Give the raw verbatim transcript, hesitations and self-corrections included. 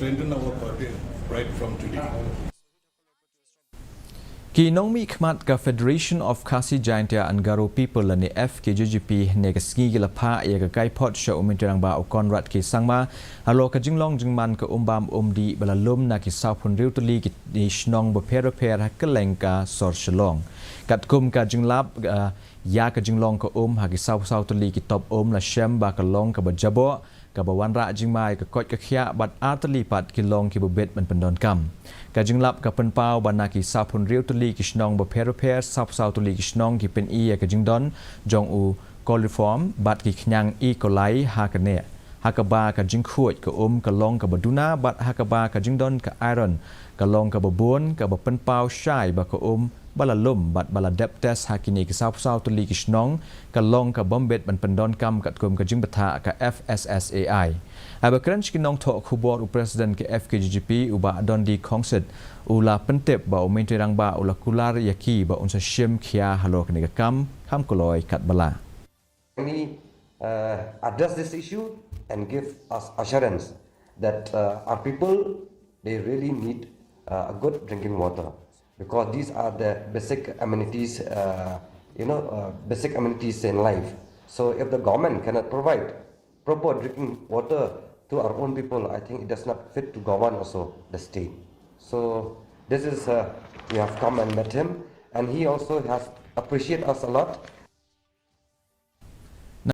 Strengthen our party right from today. Ki nongmihkhmat ka Federation of Khasi Jaintia and Garo People lane F K J G P hynne ka sngi ki la phah ïa ka kaiphod sha u Myntri Rangbah u Conrad K Sangma halor ka jinglong jingman ka um bam um dih ba la lum na ki sawphew hynriew tylli ki shnong bapher bapher ha kylleng ka sor Shillong. Katkum ka jinglap ïa ka jinglong ka um ha ki sawphew saw tylli ki top um la shem ba ka long kaba jaboh, kaba wanrah jingma ïa ka koit ka khiah bad ar tylli pat ki long kiba bit ban pyndonkam. Ka jinglap ka pynpaw ba na ki sawphew hynriew tylli ki shnong bapher bapher, sawphew saw tylli ki shnong ki pyni ïa ka jingdon jong u coliform bad ki khñiang E. coli ha kane, ha kaba ka jingkhuid ka um ka long kaba duna bad ha kaba ka jingdon ka iron ka long kaba bun, kaba pynpaw shai ba ka um ba la lum bad ba la dep test ha kine ki sawphew saw tylli ki shnong ka long ka bym bit ban pyndonkam katkum ka jingbthah ka F S S A I. Haba kren sha ki nongthoh khubor u President ka F K J G P u Bah Dundee Khongsit u la pyntip ba u Myntri Rangbah u la kular ïa ki ba un sa shim khia halor kane ka kam kham kloi katba lah. Kindly uh, address this issue and give us assurance that uh, our people, they really need uh, a good drinking water, because these are the basic amenities, uh, you know, uh, basic amenities in life. So if the government cannot provide proper drinking water to our own people, I think it does not fit to govern also the state. So this is, uh, we have come and met him, and he also has appreciated us a lot.